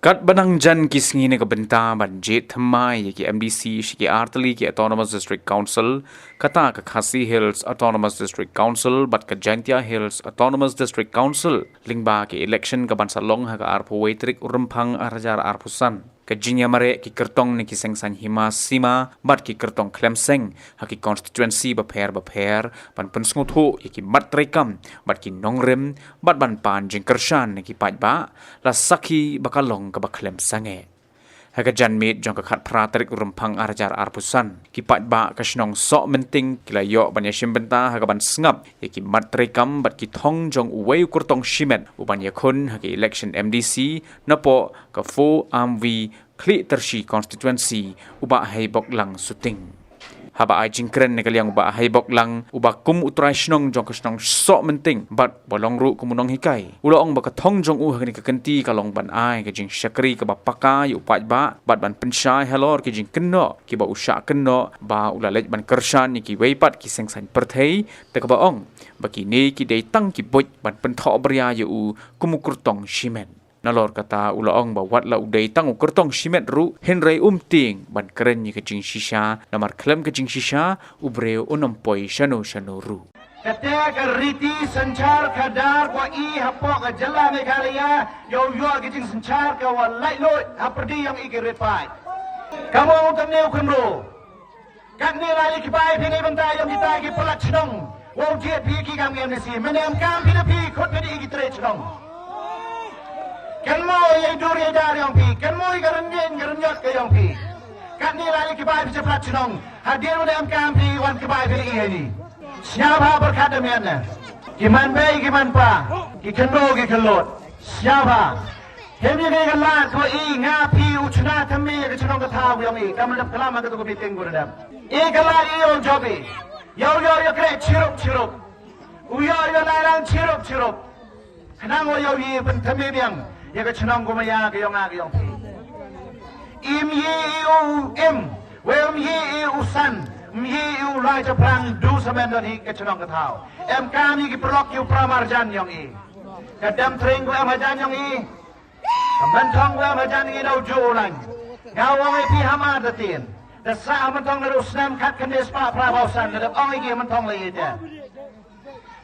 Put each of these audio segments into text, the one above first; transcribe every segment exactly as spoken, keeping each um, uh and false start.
Katba nang jan ki sngi na ka bynta ban jied thymmai ïa ki M D C sha ki artylli ki Autonomous District Council, kata ka Khasi Hills Autonomous District Council bad ka Jaintia Hills Autonomous District Council, lyngba ki election ka ban sa long ha ka arphew wei tarik u Rymphang arhajar arphew san. Ka jingïamareh ki kyrtong na ki seng saiñ hima sima bad ki kyrtong khlem seng ha ki constituency bapher bapher ban pynsngewthuh ïa ki mat treikam bad ki nongrim bad ban pan jingkyrshan na ki paidbah, la sakhi ba ka long kaba khlem sangeh. Ha ka janmiet jong ka khatphra tarik u Rymphang arhajar arphew san, ki paidbah ka shnong Sohmynting ki la ïoh ban ïashim bynta ha ka ban sngap ïa ki mat treikam bad ki thong jong uwei u kyrtong shimet u ban ïakhun ha ka election M D C napoh ka Four Arm V Khliehtarshi constituency, u Bah Heiboklang Suting. Haba ai jingkren na ka liang u Bah Heiboklang, uba kum u trai shnong jong ka shnong Sohmynting bad ba long ruh kum u nonghikai, u la ong ba ka thong jong u ha kane ka kynti ka long ban ai ka jingshakri kaba paka ïa u paidbah bad ban pynshai halor ki jingkynnoh kiba u shah kynnoh ba u la leit ban kyrshan ïa kiwei pat ki seng saiñ pyrthei, da kaba ong ba kine ki dei tang ki buit ban pynthohbria ïa u kum u kyrtong shimet. Nalor kata u la ong ba wat la u dei tang u kyrtong shimet ruh, hynrei um tieng ban kren ïa ka jingshisha, namar khlem ka jingshisha u briew un ym poi shano shano ruh. Kata ka riti synshar khadar ka i hapoh ka jylla Meghalaya, ïa u ïoh ka jingsynshar ka wa laitluid hapyrdi ïong i ki rit paid. Ka mut u tang ne u khynroo. Katne la ïa ki bai phi na bynta ïong kita ki palat shnong. Wow jied phi ki kam ki M D C. Mynne em kam phi da phi khut phi da ïa ki trai shnong. Kynmaw ïa i dur ïa i dar ïong phi. Kynmaw ïa ka rynïeng ka rynïot ka ïong phi. Katne la ïa ki bai phi sha palat shnong. Hadien mynne em kam phi wan ki bai phi da ïa ni. Sñiawbha pyrkhat da miet ne. Ki man bei ki man pa. Ki khynroo ki khynlot. Sñiawbha. Hynrei ka lad ko i nga phi u chna thymmai ka chnong ka thaw yong i. Kam dep klam ka tu ko meeting ko dep. I ka lad i ong jop i. Yow yow yow kre chirup chirup. U yow yow lai lang chirup chirup. Khnang o yow i pynthymmai biang. Ïa ka chnong ko maya ka yong a ka yong phi. Im i i u im. Wei im i i u san. Im i i u lai chaphrang du samen don hi ka chnong ka thaw. Em kam i ki prok ki u pramar jan yong i. Ka dem tring ko em hajan yong i. Ka mynthong wa ma jan ngi dau ju u lain. Nga ong ïa phi hamar da tien. Da sa mynthong da u snem khat khyndai spah phra phew san da ong ïa ki mynthong la ïa te.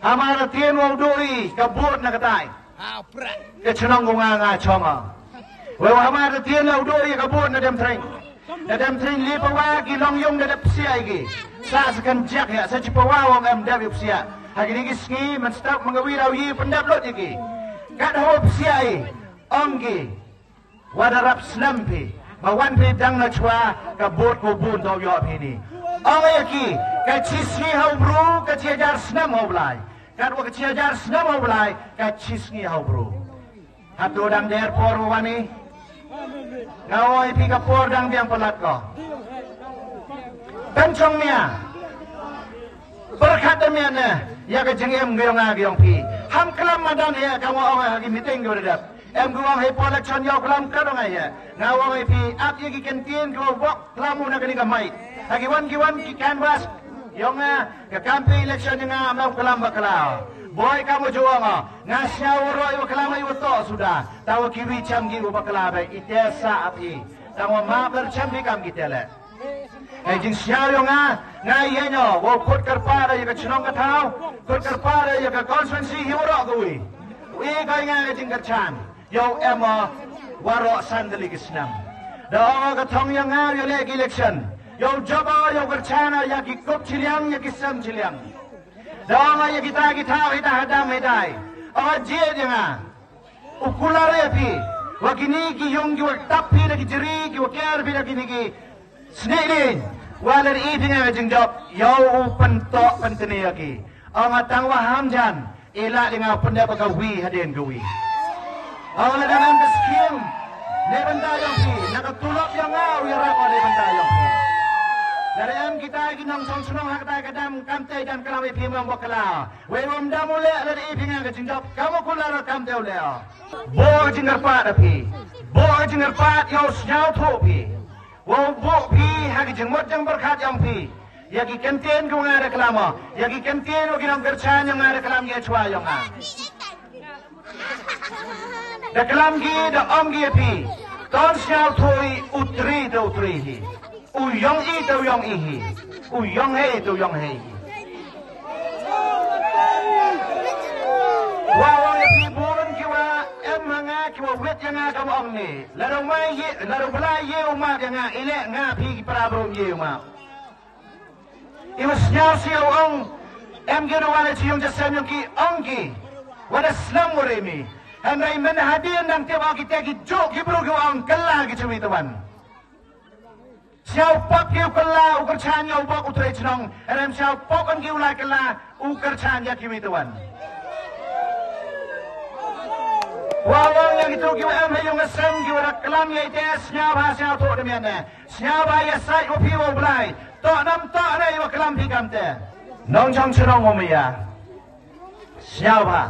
Hamar da tien wa u duri ka bud na ka tai. Ka chnong ko nga nga chong a. Wa hamar da tien wa u duri ka bud na dem tring. Da dem tring li pa wa ki long yung da dep psiah ïa ki. Sa sa kan jak ïa sa chi pa wa ong em dep ïa psiah. Ha ki ni ki sngi man stap ma nga wi dau yi pyndep lut ïa ki. Kat ho psiah ïa. Ong ki. Wa da rap snem phi. Ba wan phi dang na chwa ka bud ko bun tau ïoh phi ni. Ong ïa ki. Ka chi sngi ha u bru ka chi hajar snem ha u blai. Kat wa ka chi hajar snem ha u blai ka chi sngi ha u bru. Hato dang der por wa wan i. Nga ong ïa phi ka por dang biang palat ko. Tang chong mia. Pyrkhat da miet ne ïa ka jingim ka yong a ka yong phi. Ham klam madan ïa ka wa ong ha ki meeting ka wa dep. Em ka wa ong hei por election ïa u klam ka dong ïa. Nga wa ong ïa phi ap ïa ki kyntien ka wa bok klam u na ka ni ka mai. Ha ki wan ki wan ki canvass yong a ka campaign election ïa nga am klam bakla. Boi ka mo jo ong nga sñiaw wa roi wa klam ïa wa to suda. Ta wa ki wi cham ki wa bakla ba i te sa ap i. Ta wa ma ber cham ki kam ki te le. Ka jingsñiaw yong nga, nga ïa ño, wow khut kyrpad ïa ka chnong ka thaw, khut kyrpad ïa ka constituency hi waroh ka wi. Wi ka nga ka jingkyrchan, yow em waroh san tylli ki snem. Da ong ka thong yong nga ïa le ki election, yow jop yow kyrchan ïa ki kup chiliang ïa ki sem chiliang. Da ong ïa kita ki thaw ita hadam itai. Ong jied ïa nga. U kular ïa phi. Wa kini ki yung ki wa tap phi da ki jri ki wa ker phi da kini ki. Sneak din. Wa ler i phi nga ka jingjop. Yow u pyntok pyntni ïa ki. Ong a tang wa ham jan. Ila di nga pynda ba ka wi hadien ka wi. Ong la dang am ka skim. Ne bynta yong phi. Na ka tulop yong nga u ïa rap ne bynta yong phi. Dari am kita ki nong song snong ha kita ka dam kam te jan klam i phi mong bakla. Wei wam dam u leh leh i phi nga ka jingjop kam u kular kam deu leh. Bo ka jingkyrpad da phi. Bo ka jingkyrpad ïa u sñiawthuh phi. Wow bo phi ha ka jingmut jingpyrkhat yong phi. Ïa ki kyntien ki wa nga da klam o. Ïa ki kyntien wa ki nongkyrchan yong nga da klam ïa chwa yong nga. Da klam ki da ong ki ïa phi. Ton sñiawthuh i u tri te u tri hi. U yong i te u yong i hi. U yong hei te u yong hei hi. Wa ong ïa phi bun ki wa em ha nga ki wa wit ïa nga kam ong ne. Lada u ma ye, lada u Blai ye u map ïa nga, i leh nga phi ki para brum ye u map. I wa sñiaw sñiaw ong, em ki ruh wa la chi yong jasem yong ki ong ki, wa da slem wa remi. Hynrei men hadien dang tip ong ki te ki juk ki bru ki ong kylla ki chewi tawan. Sñiaw pop ki u kylla u kyrchan ïa u bok u trei chnong, hynrei sñiaw pop ong ki u lai kylla u kyrchan ïa ki wi tawan. Wa ong ïa ki tu ki wa em ha yung asem ki wa da klam ïa i te sñiaw ha sñiaw tu de men ne. Sñiaw ba ïa sait wa phi wa u Blai. Toh nam toh ne ïa wa klam phi kam te. Nongchong chnong wa maya. Sñiaw ba.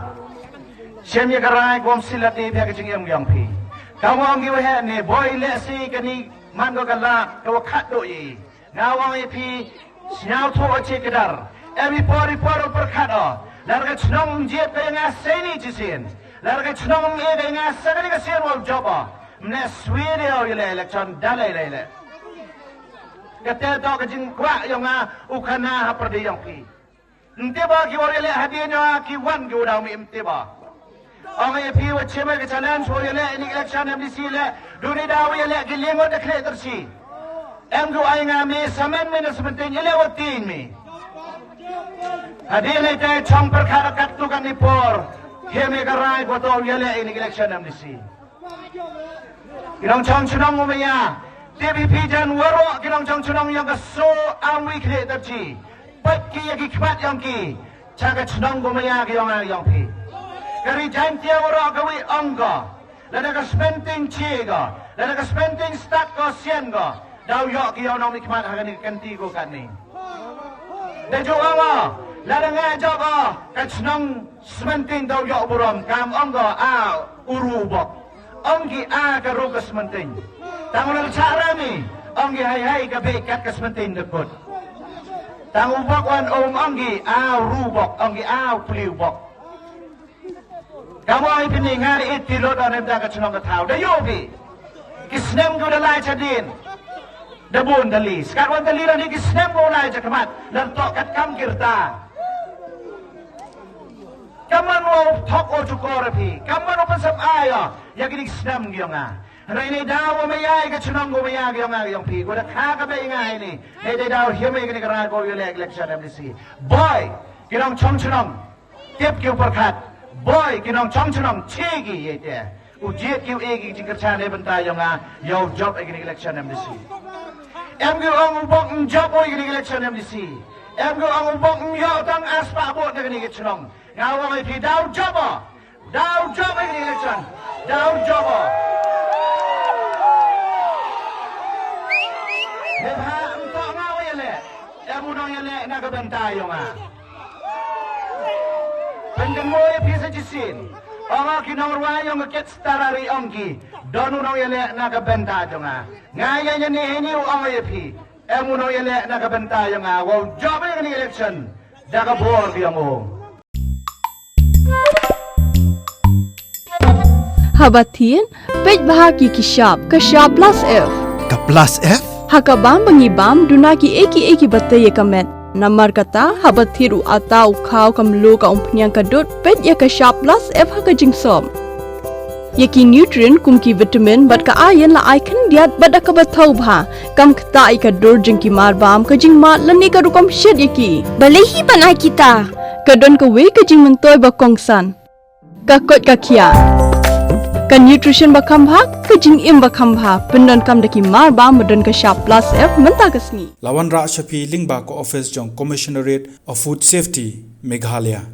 Shem ïa ka rai gwam silat ni phi ka jingim yong phi. Ka wa ong ïa wa he ne boi le si ka ni man ko ka la ka wa khat do i. Nga wa ong ïa phi sñiaw tho o che kedar. Em i por i por o pyrkhat o. Lar ka chnong jiet ka ïa nga sei ni chi sien. Lar ka chnong e ka ïa nga sa ka ni ka sien wa u jop o. Mne swi de o ïa le election da le le le. Kata toh ka jingkwah yong nga u khana ha pyrdi yong phi. Mte ba ki wa ïa le hadien yong nga ki wan ki wa daw mi mte ba. Ong ïa phi wa cheme ka challenge wa ïa le ini election M D C le. Duni daw ïa le ki lingot da khle tersi. Em ki wa ai nga mi samen mi na sementing ïa le wa ting mi. Hadien ïa te chong pyrkhat kat tu kan ni por. Heme ka rai ko to ïa le ini election M D C. Ki nongchong chnong u maya. T V P jan waroh ki nongchong chnong yong ka so am wi khle terji. Pat ki ïa ki khmat yong ki. Cha ka chnong u maya ki yong a yong phi. Ka ri Jaintia waroh ka wi ong ko. Lada ka smenting chi ko. Lada ka smenting stat ko sien ko. Daw yoh ki yong nong mi khmat ha ka ni ka kanti ko ka ni. Da ju ong o. Lada nga jok o. Ka chnong smenting daw yoh burom kam ong ko a uru bok. Ong ki a ka ru ka smenting. Tang u la chah rami. Ong ki hai hai ka beh kat ka smenting da kut. Tang u bok wan um ong ki a ru bok. Ong ki a u pliu bok. Kam ong i pini nga ri it ti lot on em da ka chnong ka thaw. Da yo phi. Ki snem ki u da lai cha din. Da bun da li. Skat wan da li da ni ki snem ki u lai cha khmat. Lar toh kat kam kirta. Kaman wa u thok o chukor phi. Kaman u pynsep ayo. Ïa kini ki snem ki yong nga. Hynrei ni daw wa maya ïa ka chnong ko maya ki yong nga ki yong phi. Ko da kha ka bei nga ini. Ni da daw hiam ïa kini ka rai ko ïa le election M D C. Boi. Ki nongchong chnong. Tip ki u pyrkhat. Boi ki nongchong chnong. Chi ki ïa te. U jied ki u e ki jingkyrchan ne bynta yong nga. Ïa u jop ïa kini election M D C. Em ki ong u bok m jop ïa kini election M D C. Em ki ong u bok m ïa tang as pa bot na kini ki chnong. Nga ong ïa phi daw jop o. Daw jop ïa kini election. Daw jop o. He ba em to nga ong ïa le. Em u nong ïa le na ka bynta yong nga. Pynkan mo ïa phi sa chisien. Ong ki nong rwai yong ka ket starari ong ki. Don u nong ïa le na ka bynta yong nga. Nga ïa ïa ni hini u ong ïa phi. Em u nong ïa le na ka bynta yong nga. Wow jop ïa kini election. Da ka bor yong u. Haba thin, peit bha ki ki shap, ka shap plus F. Ka plus F? Ha ka bam ba ngi bam, duna ki eki eki ba te ïa ka met. Namar kata, haba thir u ata u khaw ka mlu ka umphniang ka dud, peit ïa ka shap plus F ha ka jingsop. Ïa ki nutrient kum ki vitamin bad ka iron la ai khyndiat bad da kaba thaw bha. Kam ktah ïa ka dur jong ki marbam ka jingmad lane ka rukom shet ïa ki. Balei hi ban ai kita? Ka don kawei ka jingmyntoi ba kongsan. Ka koit ka khiah. Ka nutrition ba kham bha, ka jingim ba kham bha. Pyndonkam da ki marbam ba don ka shap plus F mynta ka sngi. La wanrah sha phi lyngba ka office jong Commissionerate of Food Safety, Meghalaya.